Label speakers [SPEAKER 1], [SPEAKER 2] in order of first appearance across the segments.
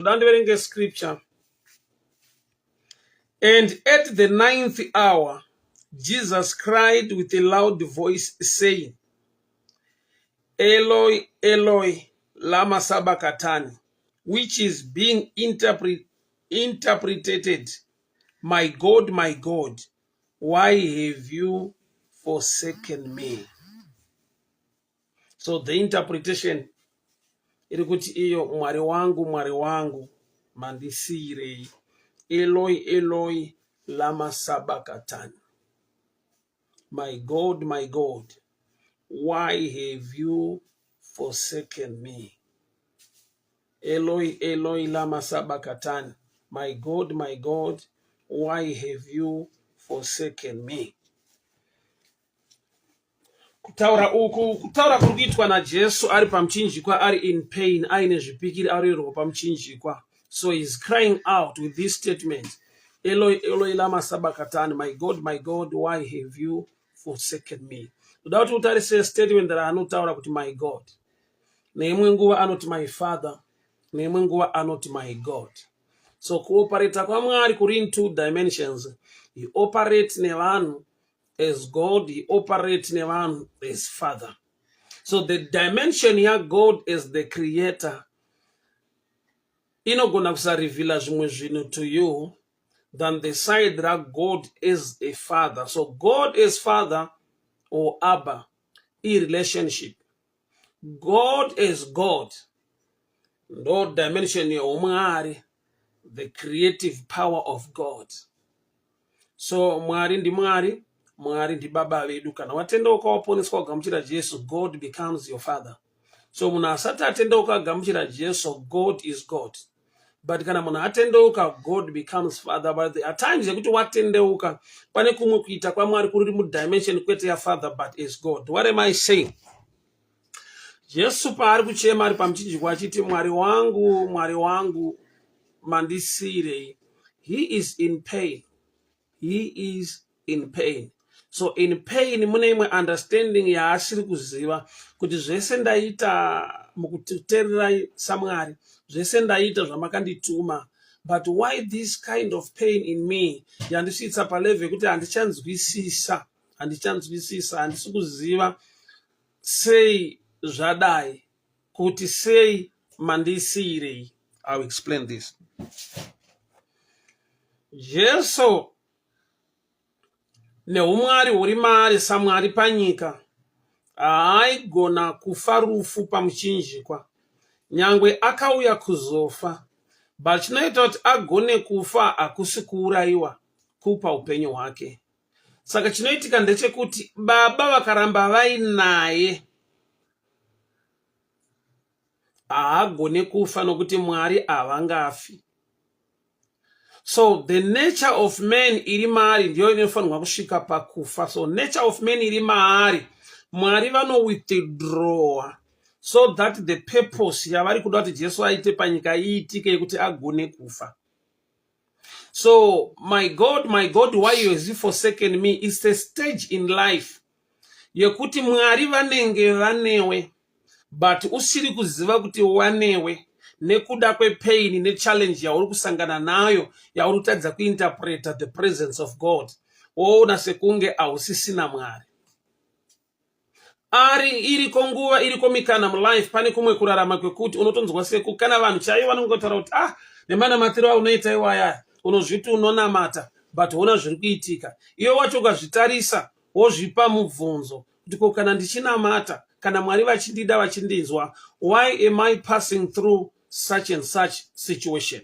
[SPEAKER 1] Ndoda ndiverenge scripture. And at the ninth hour, Jesus cried with a loud voice, saying, Eloi, Eloi, lama sabachthani, which is being interpreted, My God, my God, why have you forsaken me? So the interpretation iri kuti iyo, Mwari wangu, Mwari wangu, mandisiyirei? Eloi, Eloi, lama sabachthani. My God, my God, why have you forsaken me? Eloi, Eloi, lama sabachthani. My God, my God, why have you forsaken me? Kutaura uku kutaura kuri kuitwa naJesu ari pamuchinjikwa, ari in pain, aine zvipikiri, aroerwa pamuchinjikwa. So he is crying out with this statement, Eloi, Eloi, lama sabachthani, my God, my God, why have you forsaken me? Ndoda kuti utarise statement raanotaura kuti my God. Neimwe nguva anoti my Father, neimwe nguva anoti my God. So kuoperate kwaMwari kuri in two dimensions. He operate nevanhu as God, he operate nevanhu as Father. So the dimension yaGod as the creator inogona kusareveala zvimwe zvinhu to you than the side raGod as a father. So God as Father or Abba irelationship. God as God ndo dimension yeumwari, the creative power of God. So Mwari ndiMwari, Mwari ndibaba vedu. Kana watendeuka, waponeswa, kugamuchira Jesu, God becomes your father. So munhu asati atendeuka agamuchira Jesu, God is God, but kana munhu atendeuka, God becomes father. But there are times yekuti watendeuka, pane kumwe kuita kwaMwari kuri mudimension kwete yafather but as God. What am I saying? Jesu paari kuchema ari pamuchinjikwa achiti, Mwari wangu, Mwari wangu, mandisiyirei? He is in pain. He is in pain. So in pain mune imwe understanding yaasiri kuziva kuti zvese ndaita mukuteererai saMwari, zvese ndaita zvamakandituma, but why this kind of pain in me yandisvitsa palevel yekuti handichanzwisisa, handichanzwisisa, handisi kuziva sei zvadai, kuti sei mandisiyirei? I will explain this. Jesu neumwari huri maari saMwari panyika haaigona kufa rufu pamuchinjikwa, nyangwe akauya kuzofa. But chinoita kuti agone kufa hakusi kuurayiwa, kupa upenyu hwake. Saka chinoitika ndechekuti Baba vakaramba vainaye, haagone kufa, nokuti Mwari havangafi. So the nature of man iri maari ndiyo inofanirwa kusvika pakufa. So nature of man iri maari, Mwari vanowithdrawa so that the purpose yavari kuda kuti Jesu aite panyika iitike, yekuti agone kufa. So my God, my God, why you has you forsaken me is a stage in life yekuti Mwari vanenge vanewe, but usiri kuziva kuti wanewe nekuda kwepain nechallenge yauri kusangana nayo, yauri kutadza kuinterpreta the presence of God, woona sekunge hausisina Mwari. Ari iriko nguva, iriko mikana mulife, pane kumwe kurarama kwekuti unotonzwa seku kana vanhu chaivo vanongotaura kuti, ah, nemanamatiro aunoita iwaya, unozviti unonamata, but ona zviri kuitika. Iwe wacho ukazvitarisa, wozvipa mubvunzo kuti, ko kana ndichinamata, kana Mwari vachindida, vachindinzwa, why am I passing through such and such situation?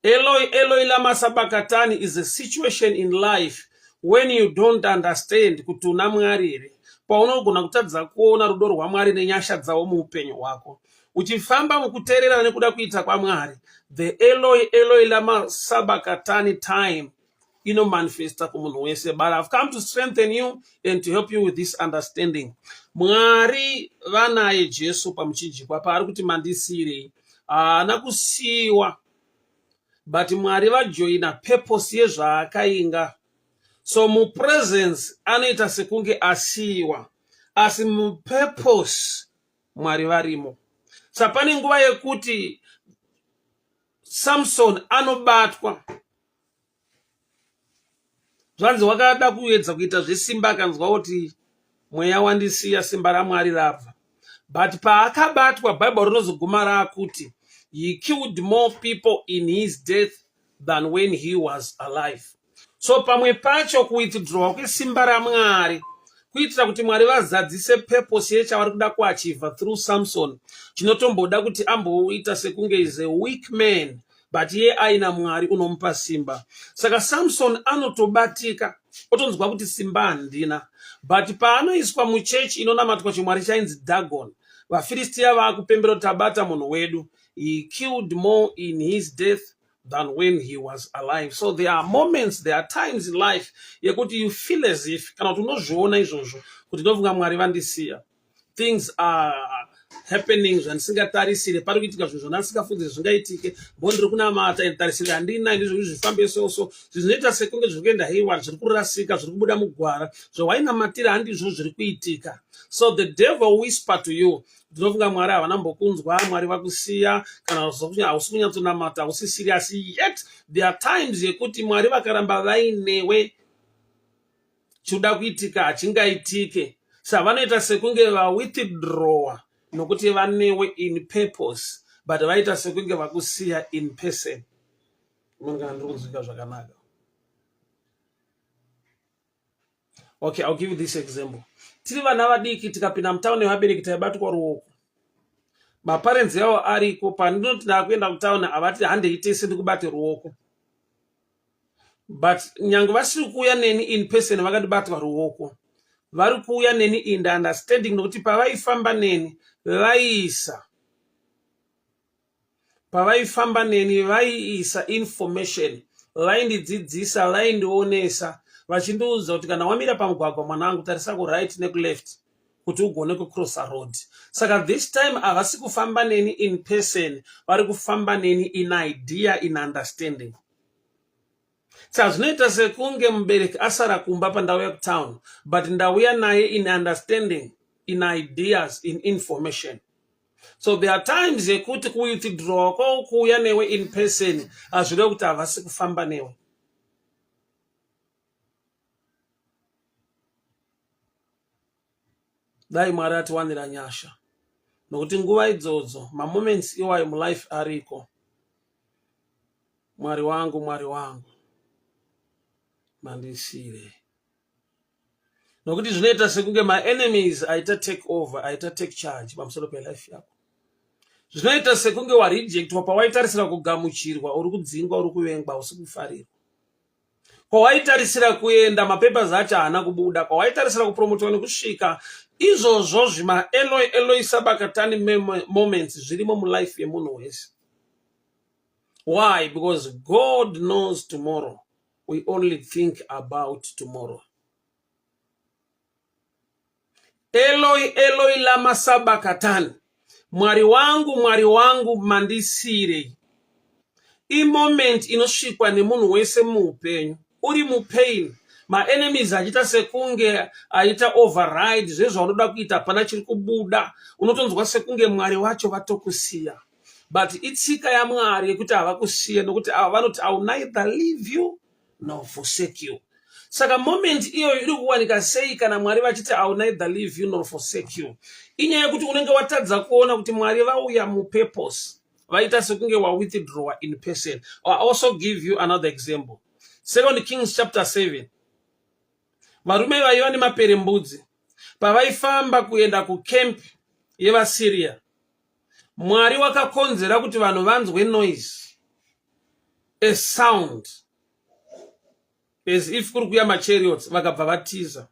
[SPEAKER 1] Eloi, Eloi, lama sabachthani is a situation in life when you don't understand kuti una Mwari here, paunogona kutadza kuona rudo rwaMwari nenyasha dzavo muupenyu hwako uchifamba mukuteerera nekuda kuita kwaMwari. The Eloi, Eloi, lama sabachthani time inomanifesta kumunhu wese, but I've come to strengthen you and to help you with this understanding. Mwari vanaye Jesu pamuchinjikwa paari kuti mandisiyirei. Haana kusiyiwa, but Mwari vajoina purpose yezvaakainga. So mupresence anoita sekunge asiyiwa, asi mupurpose Mwari varimo. Sa pane nguva yekuti Samson anobatwa zvanzi wakada kuedza kuita zvesimba akanzwa kuti mweya wandisiya simba ramwari rabva but paakabatwa bhaibheri rinozoguma raakuti he killed more people in his death than when he was alive so pamwe pacho kuwithdrawa kwesimba ramwari kuitira kuti mwari vazadzise purpose yechavari kuda kuachivha through samson chinotomboda kuti amboita sekunge is a weak man but iye aina mwari unomupa simba saka samson anotobatika otonzwa kuti simba handina but paanoiswa muchechi inonamatwa chimwari chainzi dagon vafiristiya vaakupembera kuti tabata munhu wedu he killed more in his death than when he was alive so there are moments there are times in life yekuti you feel as if kana kuti unozviona izvozvo kuti ndofunga mwari vandisiya things are happening zvandisingatarisire pari kuitika zvinhu zvandasingafundzire zvingaitike bo ndiri kunamata and tarisire handina ndizvo zvifambe so so zvinoita sekunge zviri kuenda hayward zviri kurasika zviri kubuda mugwara zvawainamatira handizvo zviri kuitika so the devil whisper to you ndinofunga mwari havana mbokunzwa mwari vakusiya kana hausi kunyatsonamata hausi serious yet there are times yekuti mwari vakaramba vainewe chinoda kuitika hachingaitike sa vanoita sekunge vawithdrawer nokuti vanewe in purpose but vaita sekunge vakusiya in person kana ndiri kunzwika zvakanaka okay ill give you this example tiri vana vadiki tikapinda mutown nevabereki taibatwa ruoko maparents yavo ariko pandinoti ndakuenda kutown havati handei tese ndikubate ruoko but nyange vasiri kuuya neni in person vakandibata ruoko vari kuuya neni in the understanding nokuti pavaifamba neni vaiisa pavaifamba neni vaiisa information vaindidzidzisa vaindionesa vachindiudza kuti kana wamira pamugwagwa mwanangu tarisa kuright nekuleft kuti ugone kucrossa road saka this time havasi kufamba neni in person vari kufamba neni in idea in understanding saka zvinoita sekunge mubereki asara kumba pandauya kutown but ndauya naye in understanding in ideas in information so there are times yekuti kuwithdraw kwaukuuya newe in person hazvirevi kuti havasi kufamba newe Dai Mwari atiwanira nyasha nokuti nguva idzodzo mamoments iwayo mulife ariko. Mwari wangu, Mwari wangu, mandisire nokuti zvinoita sekunge maenemies aita take over aita take charge pamusoro pelife yako zvinoita sekunge warejectwa pawaitarisira kugamuchirwa uri kudzingwa uri kuvengwa usi kufarirwa kwawaitarisira kuenda mapapers acho haana kubuda kwawaitarisira kupromotwa nekusvika izvozvo zvima eloi eloi sabakatani moments zvirimo mulife yemunhu wese why because god knows tomorrow we only think about tomorrow Eloi, Eloi lama sabakatani, Mwari wangu, Mwari wangu mandisiirei. Imoment inosvikwa nemunhu wese muupenyu, uri mupain, maenemies achiita sekunge aita override zvezvaunoda kuita hapana chiri kubuda, unotonzwa sekunge Mwari wacho vatokusiya. But itsika yaMwari yekuti havakusiye nokuti ava vanoti I will neither leave you nor forsake you saka moment iyoyo iri kuwanika sei kana mwari vachiti I will neither leave you nor forsake you inyaya yekuti unenge watadza kuona kuti mwari vauya mupurpose vaita sekunge wawithdrawer in person I also give you another example second kings chapter 7 varume vaiva nemaperembudzi pavaifamba kuenda kucamp yevasyria mwari wakakonzera kuti vanhu vanzwe noise a sound as if kuri kuya machariots vakabva vatiza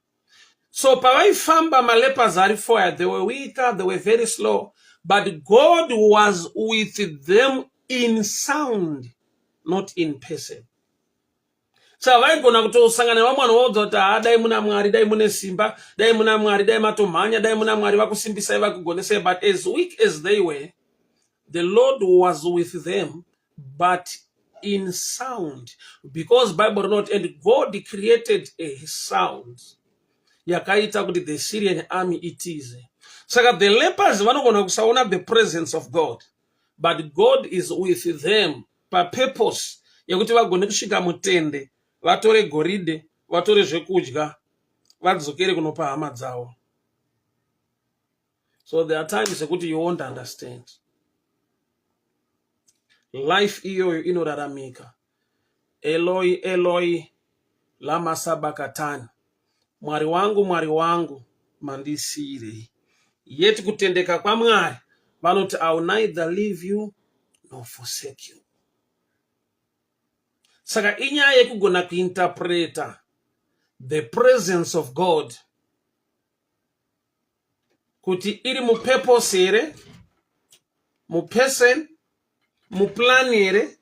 [SPEAKER 1] so pavaifamba malepers ari foya they were weaker they were very slow but god was with them in sound not in person saka vaigona kutosangana nevamwe vanhu vaudza kuti haa dai muna mwari dai mune simba dai muna mwari dai matomhanya dai muna mwari vakusimbisai vakugonesai but as weak as they were the lord was with them but in sound because bible rinoti and god created a sound yakaita kuti the syrian army itize saka the lepers vanogona kusaona the presence of god but god is with them. papurpose yekuti vagone kusvika mutende, vatore goridhe, vatore zvekudya, vadzokere kunopa hama dzavo. So there are times ekuti you won't understand. Life iyoyo inoraramika. Eloi, Eloi, lama sabakatani. Mwari wangu, Mwari wangu, mandisiirei? Yet kutendeka kwaMwari, vanoti, "I will neither leave you nor forsake you." Saka inyaya yekugona kuinterpreta the presence of God kuti iri mupurpose here, muperson, muplan here,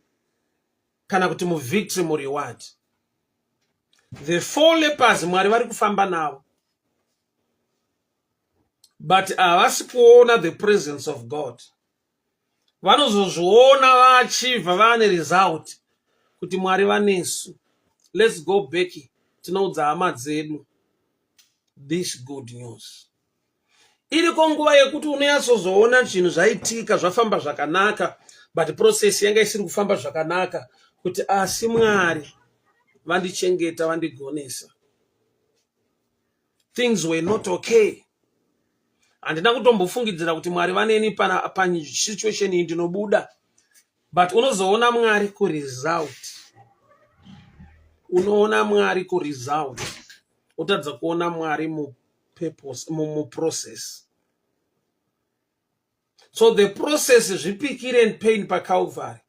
[SPEAKER 1] kana kuti muvictory, mureward. The four lepers, Mwari vari kufamba navo, but havasi kuona the presence of God. Vanozozviona vachibva vaane result kuti Mwari vanesu, let's go back tinoudza hama dzedu this good news. Iriko nguva yekuti unonyatsozoona zvinhu zvaitika, zvafamba zvakanaka, but process yanga isiri kufamba zvakanaka, kuti asi Mwari vandichengeta, vandigonesa. Things were not okay. Handina kutombofungidzira kuti Mwari vaneni pasituation iyi, ndinobuda. But unozoona Mwari kuresult, unoona Mwari kuresult, utadza kuona Mwari mupurpose, muprocess. So the process, zvipikire and pain paCalvary,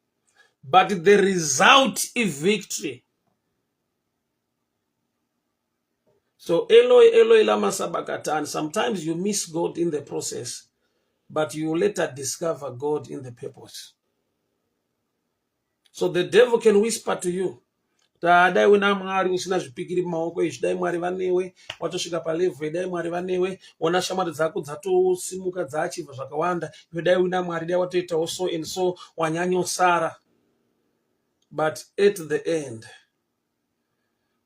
[SPEAKER 1] but the result ivictory. So "Eloi, Eloi, lama sabakatani." Sometimes you miss God in the process, but you later discover God in the purpose. So the devil can whisper to you, dai una Mwari usina zvipikiri mumaoko izvi, dai Mwari vanewe watosvika palevel, dai Mwari vanewe, ona shamwari dzako dzatosimuka, dzaachivha zvakawanda, iwe dai una Mwari dai watoitawo so and so, wanyanyosara. But at the end,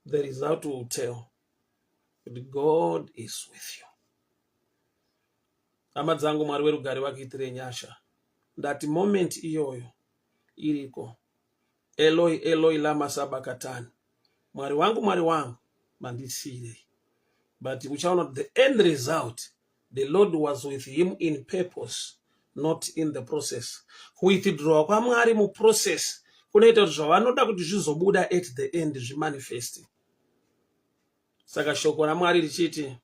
[SPEAKER 1] the result will tell that God is with you. Hama dzangu, Mwari werugare vakuitire nyasha. Ndati moment iyoyo iriko. "Eloi, Eloi, lama sabakatani." Mwari wangu, Mwari wangu, mandisiyirei? But uchaona the end result, the Lord was with him in purpose, not in the process. Kuwithdraw kwaMwari muprocess kunoita kuti zvavanoda kuti zvizobuda at the end zvimanifesti. Saka shoko raMwari richiti,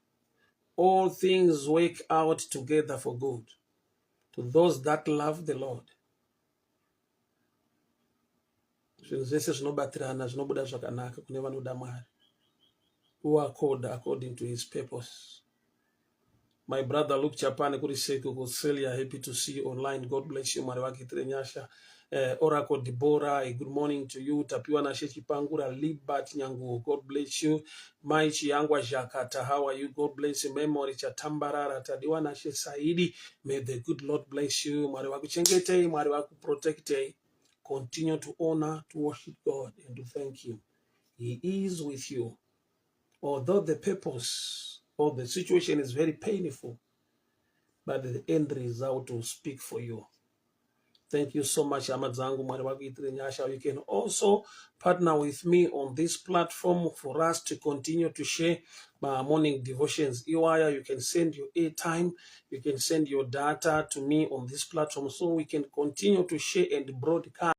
[SPEAKER 1] "All things work out together for good to those that love the Lord." Zvinhu zvese zvinobatirana, zvinobuda zvakanaka kune vanoda Mwari, who are called according to his purpose. My brother Luke Chapane, kuri seko kuCelia, happy to see you online. God bless you. Mwari vakuitire nyasha. Oracle Debora, a good morning to you. Tapiwa Nashe Chipangura, Libert Nyangu, God bless you. Mai Chiyangwa Jakata, how are you? God bless you. Memory Chatambarara, Tadiwa Nashe Saidi, may the good Lord bless you. Mwari vakuchengetei, Mwari vakuprotectei. Continue to honor, to worship God and to thank him. He is with you. Although the purpose of the situation is very painful, but the end result will speak for you. Thank you so much, hama dzangu. Mwari vakuitire nyasha. You can also partner with me on this platform for us to continue to share my morning devotions iwaya. You can send your airtime, you can send your data to me on this platform so we can continue to share and broadcast.